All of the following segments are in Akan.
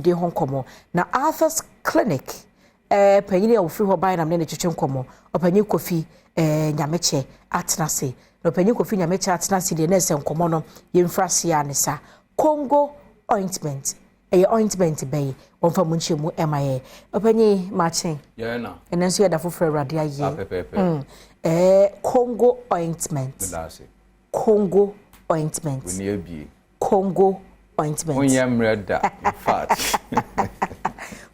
Apɔmuden ho nkɔmmɔ na Arthur's Clinic panyin a ofiri hɔ ban nam ne ne twetwe nkɔmmɔ, Ɔpanyin Kofi Nyamekyɛ atena ase. Na Ɔpanyin Kofi Nyamekyɛ atena ase deɛ, na ɛsɛ nkɔmmɔ no yɛmfira ase a ne sa Congo ointment ɛyɛ ointment bɛyi wɔmfa mu nkyɛn mu ɛma yɛ. Ɔpanyin, maakye. Yɛn na. Ɛno nso yɛda foforɔ Awurade ayɛ. Pɛpɛɛpɛ. Congo ointment. Meda ase. Congo ointment. W'ani abie. Congo ointment. Wonyɛ mmerɛ da, in fact.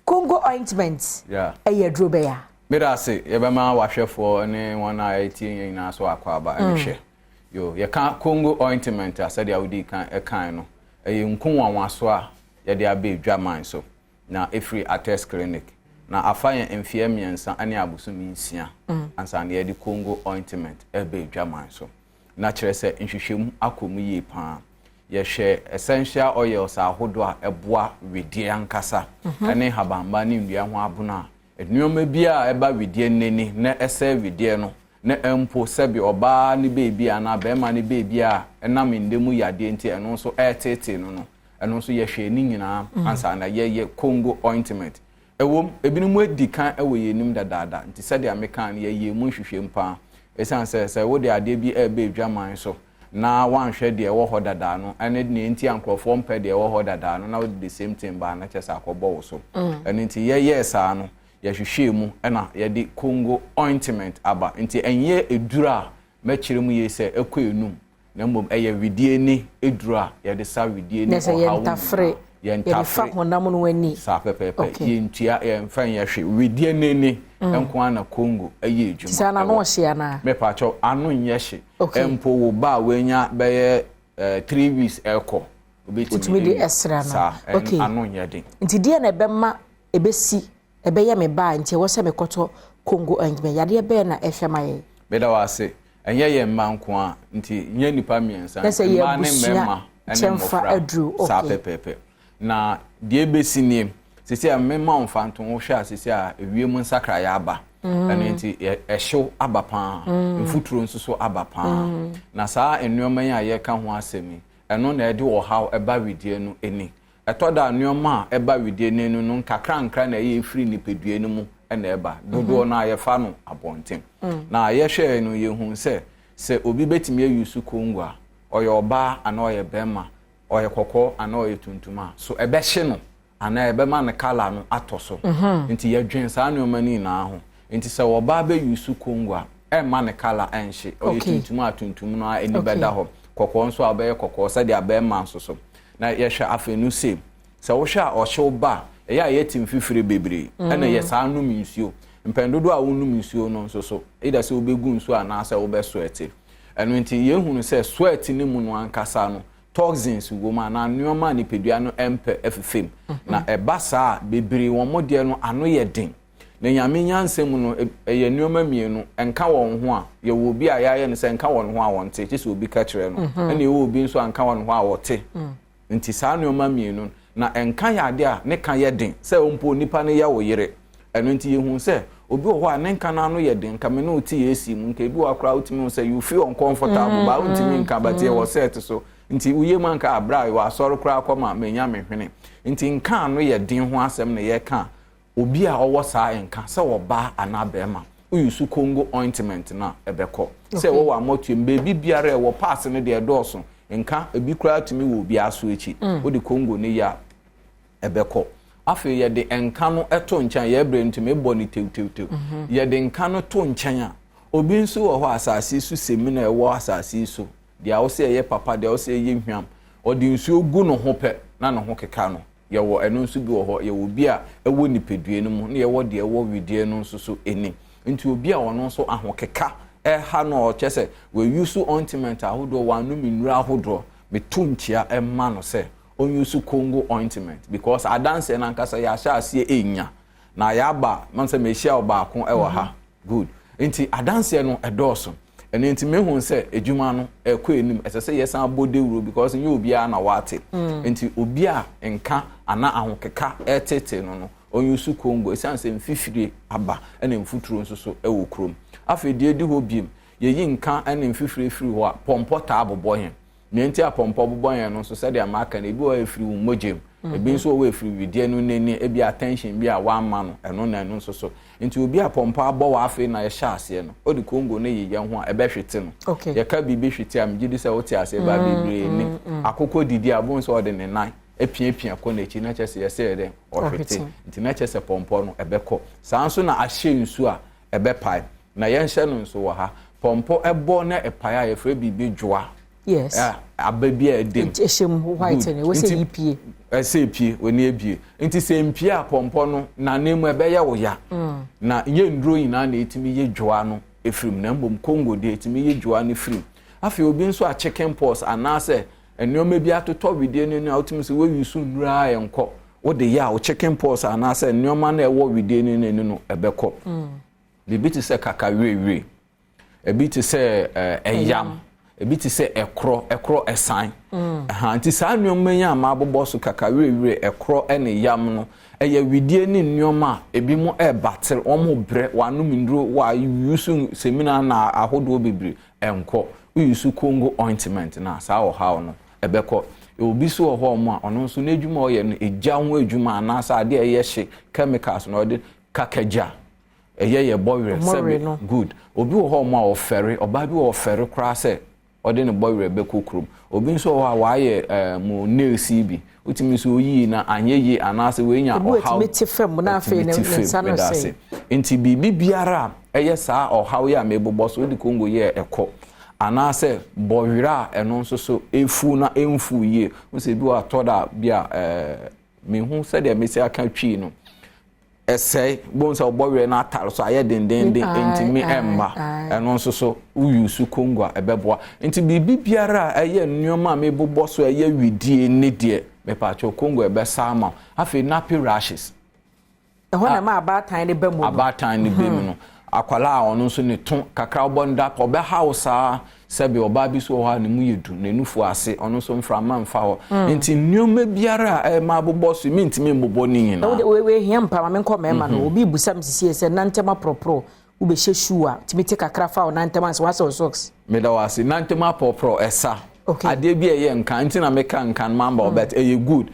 Congo ointment ɛyɛ aduro bɛyɛ a? Meda ase. Yɛbɛma wahwɛfoɔ ne wɔn a ɛtie yɛn nyinaa so akɔ aba ɛne hwɛ yo. Yɛka Congo ointment a, sɛdeɛ wodi kan ɛkan no, ɛyɛ nku nwanwaso a yɛde aba edwaman so na ɛfiri Ates Clinic, na afa yɛn mfeɛ 3 ne abosome 6 ansa na yɛde Congo ointment ɛba edwaman so. Na kyerɛ sɛ nhwehwɛmu akɔ mu yie paa. Yɛhwɛ essential oils ahodoɔ a ɛboa wedeɛ ankasa ɛne habamba ne nnua ho abono a nneɛma bi a ɛba wedeɛ n'ani na ɛsɛ wedeɛ no, na mpo sɛbi ɔbaa ne beebi anaa bɛrima ne beebi a ɛnam ndɛ mu yadeɛ nti ɛno nso ɛɛtetee no, ɛno nso yɛhwɛ ne nyinaa ansa na yɛyɛ Congo ointment. Ɛwom, ebinom adi kan ɛwɔ yɛn anim dadaada, nti sɛdeɛ meka no, yɛyɛ mu nhwehwɛ paa, ɛsiane sɛ wode adeɛ bi ɛɛbɛ edwaman so na wanhwɛ deɛ ɛwɔ hɔ dadaa no ɛne deɛ nti a nkurɔfoɔ mpɛ deɛ ɛwɔ hɔ dadaa no, na wode the same thing baa na kyɛ sɛ akɔbɔ wo so. Ɛno nti yɛyɛɛ saa no, yɛhwehwɛ mu ɛna yɛde Congo ointment aba. Nti ɛnyɛ eduro a mɛkyerɛ mu yie sɛ ɛkɔ enum, na mmom ɛyɛ widie ni eduro a yɛde sa widie ni. Na sɛ ɔhaw yɛntafere nyinaa. Yɛde fa Yɛntafere honam no ani. Saa pɛpɛɛpɛ. Yɛntua, yɛmfa nyɛ hwee. Widie n'ani nko ara na Congo ɛyɛ adwuma. Sɛ ana no ɛwɔ. Ɔhye anaa? Mepaakyɛw, ano nyɛ hye. Mpo wo ba a wanya bɛyɛ 3 weeks ɛkɔ, wobɛtumi Wotumi de ayi. ɛsra no. Saa ano nyɛ den. Nti deɛ na ɛbɛma ɛbɛsi ɛbɛyɛ me baa nti ɛwɔ sɛ mekɔtɔ Congo ointment, yadeɛ bɛɛ na ɛhwɛ ma yɛ? Meda wo ase. Ɛnyɛ yɛn mma nko a, nti nyɛ nipa mmiɛnsa. Na sɛ yɛ mmaa ne abusua mmarima ne kyɛmfa mmɔfra. Aduro, Saa pɛpɛɛpɛ. Na deɛ ɛbɛsi nie, sisi a mema wo mfa nto ho, hwɛ a, sisi a ewiem nsakraeɛ aba. Ɛno nti ɛhyew aba paa, mfuturo nso so aba paa. Na saa nneɛma yi a yɛka ho asɛm yi, ɛno na ɛde ɔhaw ɛba widie no ani. Ɛtɔ da a, nneɛma a ɛba widie no ani no nkakra nkra na ɛyɛ efiri nipadua no mu ɛna ɛba. Dodoɔ no a yɛfa no abɔnten. Na yɛhwɛɛ no, yɛhu sɛ obi bɛtumi ayi so Congo a, ɔyɛ ɔbaa anaa ɔyɛ bɛrima, ɔyɛ kɔkɔɔ anaa ɔyɛ tuntum a, so ɛbɛhye no anaa ɛbɛma no colour no atɔ so. Nti yɛdwen saa nneɛma no nyinaa ho. Nti sɛ ɔbaa bɛyi so Congo a, ɛmma ne colour ɛnhye. Ɔyɛ tuntum a, tuntum no a ani bɛda hɔ. Kɔkɔɔ nso a, ɔbɛyɛ kɔkɔɔ sɛdeɛ bɛrima nso so. Na yɛhwɛ afei no sɛ wohwɛ a, ɔhyew ba a, ɛyɛ a yɛte mfifire bebree ɛna yɛ saa nom nsuo. Mpɛn dodoɔ a wonom nsuo no nso so, either sɛ wobɛgu nsuo anaasɛ wobɛ sweat. Ɛno nti yɛhunu sɛ sweat no mu no ankasa no, toxins wɔ mu anaa nneɛma a nipadua no mpɛ afifam. Na ɛba saa a, bebree wɔn mo deɛ no ano yɛ den. Na Nyame nyansa mu no, ɛyɛ nneɛma mmienu nka wɔn ho a, yɛwɔ obi a yɛayɛ no sɛ nka wɔn ho a wɔnte, kye sɛ obi ka kyerɛ no, ɛna yɛwɔ obi nso a nka wɔn ho a wɔte. Nti saa nneɛma mmienu no, na nka yɛ adeɛ a ne ka yɛ den sɛ mpo nipa no yɛ wo yere. Ɛno nti yɛhu sɛ obi wɔ hɔ a ne nka no ano yɛ den. Nka me ne wo te yɛ esi mu, nka ebi wɔ akora wotumi hu sɛ you feel uncomfortable ba, wontumi nka, but yɛwɔ set so nti woyɛ mu anka abira a wɔ asɔre koraa kɔ ma menya me hwene. Nti nka ano yɛ den ho asɛm na yɛka. Obi a ɔwɔ saa nka, sɛ ɔbaa anaa bɛrima, woyi so Congo ointment na ɛbɛkɔ sɛ ɛwɔ wɔ amɔtuam beebi biara ɛwɔ paase no deɛ ɛdɔɔso. Nka ebi koraa tumi wɔ obi aso akyi, wode Congo ne yɛ a, ɛbɛkɔ. Afei yɛde nka no to nkyɛn, yɛbrɛ ntumi bɔ ne tewtewtew. Yɛde nka no to nkyɛn a, obi nso wɔ hɔ, asase so sɛmi na ɛwɔ asase yi so deɛ a wɔsɛ ɛyɛ papa, deɛ a wɔsɛ ɛyɛ hwam, ɔde nsuo gu ne ho pɛ na ne ho keka no. Yɛwɔ ɛno nso bi wɔ hɔ. Yɛwɔ obi a ɛwɔ nipadua no mu na yɛwɔ deɛ ɛwɔ widie no nso so ani. Nti obi a ɔno nso ahokeka ɛha no a, ɔkyɛ sɛ wɔayi so ointment ahodoɔ, wɔanom nnuro ahodoɔ, meto nkyia ɛma no sɛ ɔnyi so Congo ointment, because adanseɛ no ankasa yɛahyɛ aseɛ ɛnya na yɛaba man sɛ mehyia ɔbaako ɛwɔ ha. Good. Nti adanseɛ no ɛdɔɔso. Ɛno nti mehu sɛ adwuma no ɛkɔ anim. Ɛsɛ sɛ yɛsan bɔ dewuro, because nyɛ obiara na wate. Nti obi a nka anaa ahokeka ɛtete no, ɔnyi so Congo, ɛsiane sɛ mfifire aba ɛna mfuturo nso so ɛwɔ kurom. Afei deɛ ɛdi hɔ biem, yɛyi nka ɛne mfifire firi hɔ a, pɔmpɔ taa bobɔ yɛn. Nea nti a pɔmpɔ bobɔ yɛn no nso, sɛdeɛ maka no, ebi wɔ hɔ a ɛfiri wo mogya mu, ebi nso wɔ hɔ a ɛfiri wedeɛ no n'ani, ebi attention bi a woamma no, ɛno na ɛno nso so. Nti obi a pɔmpɔ abɔ wɔ afei na yɛhyɛ aseɛ no, wode Congo no yeyɛ ho a, ɛbɛhwete no. Yɛka biribi hwete a, megye di sɛ wote aseɛ, baa bebree nim. Akokɔ didi a, wobɛhu sɛ ɔde ne nan apiapia kɔ n'akyi, na kyerɛ sɛ yɛsɛ yɛ dɛn? Ɔhwete. Nti na kyerɛ sɛ pɔmpɔ no, ɛbɛkɔ. Saa nso na ahyɛ nsuo a, ɛbɛpae. Na yɛnhyɛ no nso wɔ ha. Pɔmpɔ bɔ na ɛpae a, yɛfrɛ biribi dwoa. Yes. Aba bi a ɛda mu. Ɛhyɛ mu white no, ɛwɔ sɛ yipie. Ɛsɛ epie, w'ani abie. Nti sɛ mpie a pɔmpɔ no, n'anan mu ɛbɛyɛ wo ya. Na nyɛ nnuro nyinaa na ɛtumi yi dwoa no firi mu, na mmom Congo deɛ ɛtumi yi dwoa no firi mu. Afei obi nso a chicken pox anaasɛ nneɛma bi atotɔ wedeɛ no ani a wotumi sɛ woayi so nnuro a ɛnkɔ. Wode yɛ a wo chicken pox anaasɛ nneɛma no a ɛwɔ wedeɛ no ani no ɛbɛkɔ. Biribi te sɛ kakawerewere, ebi te sɛ ɛyam, ebi te sɛ ɛkorɔ, ɛkorɔ ɛsan. Ɛha nti saa nneɛma yi a mabobɔ so kakawerewere, ɛkorɔ ne yam no, ɛyɛ wedeɛ ne nneɛma a ebi mo ɛɛbatere, wɔn brɛ, wɔanom nnuro, wɔayusu semina na ahodoɔ bebree, ɛnkɔ. Woyusu Congo ointment no a, saa ɔhaw no ɛbɛkɔ. Obi nso wɔ hɔ a ɔno nso n'adwuma a ɔyɛ no, egya ho adwuma anaasɛ adeɛ a ɛyɛ hye, chemicals na ɔde kakagya. Ɛyɛ yɛ bɔ werɛ sɛbe good. Obi wɔ hɔ a ɔfɛre, ɔbaa bi wɔ ɔfɛre koraa sɛ ɔde ne bɔ werɛ bɛkɔ kurom. Obi nso wɔ hɔ a wayɛ ɛɛ mo nails yi bi. Wotumi nso oyii na anyɛ yie anaasɛ wenya ɔhaw. Ebi te fam na afei ne nsa no sɛe. Nti biribi biara a ɛyɛ saa ɔhaw yi a mebobɔ so, wode Congo yɛ ɛkɔ. Anaasɛ bɔ werɛ a ɛno nso so efu na ɛmfu yie. Wo sɛ ebi wɔ atɔ da bi a ɛɛ mehu sɛdeɛ mesi aka twi no. Ɛsɛe, bohu sɛ ɔbɔ werɛ no atare so ayɛ dendenden, ɛntumi ɛmma. Ɛno nso so woyusu Congo a ɛbɛboa. Nti biribi biara a ɛyɛ nneɛma a mebobɔ so ɛyɛ widie ne deɛ, mepaakyɛw Congo ɛbɛsa ama wo. Afei nappy rashes. Ɛhɔ na ɛma abaatan no ba mu no. Abaatan no ba mu no. Akwadaa a ɔno nso ne to kakra wobɔ no dapa ɔbɛha wo saa. Sɛbe ɔbaa bi so wɔ hɔ a ne mu yɛ du, n'anufu ase, ɔno nso mframa mfa hɔ. Nti nneɛma biara a ɛma abobɔ so, mentumi mmobɔ ne nyinaa. Wode wei wei hia mpa ma menkɔ mmarima no. Obi bisa me sisi sɛ nantam aporɔporɔ, wobɛhyɛ shoe a, tumi te kakra fa wo nantam ansa woasɛ wo socks. Meda wo ase. Nantam aporɔporɔ, ɛsa. Okay. Adeɛ bi a ɛyɛ nka, nti na meka nka no mamba wo, but ɛyɛ good.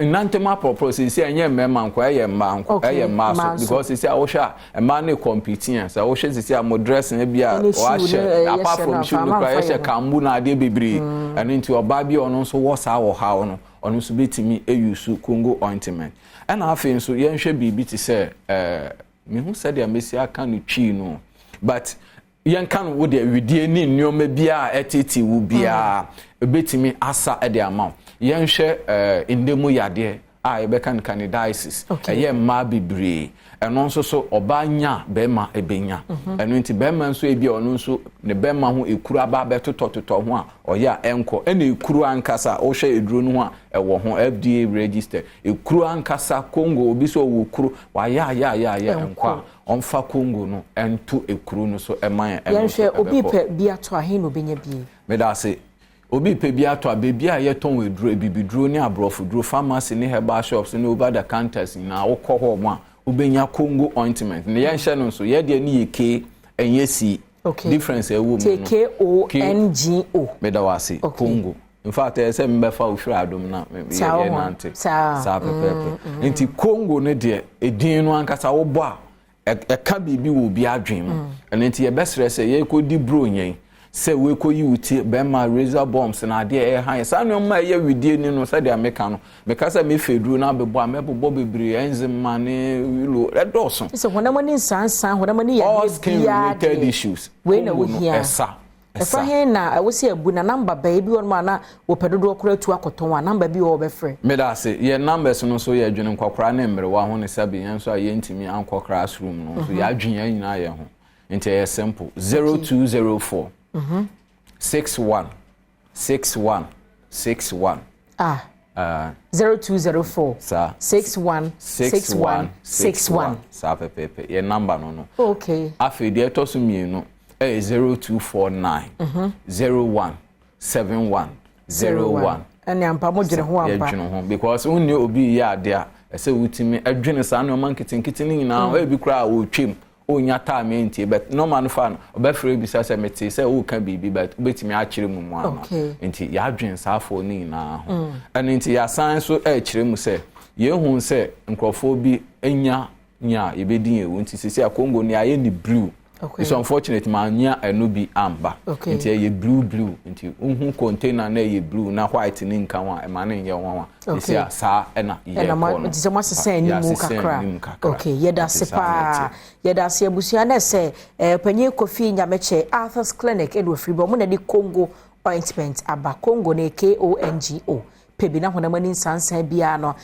Nantam aporɔporɔ seesei ɛnyɛ mmarima nko, ɛyɛ mmaa nko, Okay, ɛyɛ mmaa mmaa so. nso. Because seesei a wohwɛ a, mmaa no compete a, sɛ wohwɛ seesei a mo dressing bi a Ɛne shoe wɔahyɛ, ne ɛyɛ apart hyɛ from no shoe afa, no koraa, ama yɛhyɛ mfa yɛ ho. kambu na adeɛ bebree. Ɛno nti ɔbaa bi a ɔno nso wɔ saa ɔhaw no, ɔno nso bɛtumi ayusu Congo ointment. Ɛna afei nso yɛnhwɛ biribi te sɛ, ɛɛ, mehu sɛdeɛ mɛsi aka no twii no, but yɛnka no wo deɛ widie ne nneɛma biara a ɛtete wo biara ɛbɛtumi asa de ama wo. Yɛnhwɛ ɛɛ ndɛ mu yadeɛ a yɛbɛka no candidiasis. Ɛyɛ mmaa bebree. Ɛno nso so ɔbaa nya bɛrima ɛbɛnya. Ɛno nti bɛrima nso ebi a ɔno nso ne bɛrima ho ekuru aba abɛtotɔtotɔ ho a ɔyɛ a ɛnkɔ. Ɛna ekuru ankasa wohwɛ eduro no ho a ɛwɔ ho FDA registered. Ekuru ankasa Congo obi sɛ ɔwɔ kuru wayɛ ayɛ ayɛ ayɛ ɛnkɔ a ɔmfa Congo no ɛnto ekuru no so ɛma yɛn ɛno nso Yɛnhwɛ obi ɛbɛkɔ. pɛ bi atɔ a, he na obenya bi? Meda ase. Obi pɛ bi atɔ a, baabi a yɛtɔn aduro, abibiduro ne aborɔfoduro, pharmacy ne herbal shops ne over the counters nyinaa, wokɔ hɔ a, wobɛnya Congo ointment. Na yɛnhyɛ no nso, yɛn deɛ no yɛ K, ɛnyɛ C. Okay. Difference a ɛwɔ mu Te no. K O N G O. Meda wo ase. Okay. Congo. In fact, ɛyɛ sɛ mbɛfa wo firi adom na Saa yɛ wɔ hɔ. nante. Saa. Saa pɛpɛɛpɛ. Nti Congo no deɛ, edin no ankasa wobɔ a, ɛka biribi wɔ obi adwene mu. Ɛno nti yɛbɛsrɛ sɛ yɛkɔdi buro yɛn sɛ wɔkɔyi wo ti bɛrima razor bumps na adeɛ ɛha yɛ saa nneɛma a ɛyɛ widie ni no sɛdeɛ meka no meka sɛ mefa duro no abɛbɔ a mɛbobɔ bebree eczema ne wilo ɛdɔɔso. Sɛ honam ani nsansan honam ani all yadeɛ skin biara related deɛ issues wei na Congo no wohia. ɛsa Ɛfa ɛsa. he na ɛwɔ sɛ abu na number bɛyɛ bi wɔ nom a na wɔpɛ dodoɔ koraa atu akɔtɔn a number bi wɔ hɔ wɔbɛfrɛ. Meda ase. Yɛn numbers no nso yɛ dwene nkɔkora ne mmerewa ho ne sɛbe yɛn nso a yɛntumi ankɔ classroom no nso yɛadwene yɛn nyinaa yɛn ho. Nti ɛyɛ simple. 0204 61 61 61. Ah. 0204 Saa. 61 61 61. Saa pɛpɛɛpɛ. Yɛn number no. Okay. Afei deɛ ɛtɔ so mmienu ɛyɛ 0249 01 71 01. Ɛne ampa mo dwene ho ampa. Yɛdwene ho because wonni obi yɛ adeɛ a ɛsɛ wotumi ɛdwene saa nneɛma nketenkete no nyinaa mm. Ebi koraa a ɔretwam. Ɔnya time ntie, but normal no fa no, ɔbɛfrɛ bisa sɛ mete sɛ woka biribi, but wobɛtumi akyerɛ mu ama. Nti yɛadwen saafoɔ no nyinaa ho. Ɛno nti yɛasan nso ɛrekyerɛ mu sɛ yɛhu sɛ nkurɔfoɔ bi nya nya a yɛbɛdi yɛn ewu, nti sisi a Congo no yɛayɛ ne blue. It's unfortunate maa nya ɛno bi amba. Nti ɛyɛ blue blue, nti nhu container na ɛyɛ blue na white ne nka ho a, ɛma ne nyɛ nwanwa. Sisi a saa ɛna yɛ kɔ no. Nti sɛ mo asesa anim kakra. Okay, yɛda ase paa, yɛda ase abusua. Na sɛ panyin Kofi Nyamekyɛ, Arthur's Clinic ɛna ofiri bɔ ɔmo na de Congo ointment aba. Congo na K O N G O pɛ bi na honam ani nsansan biara no.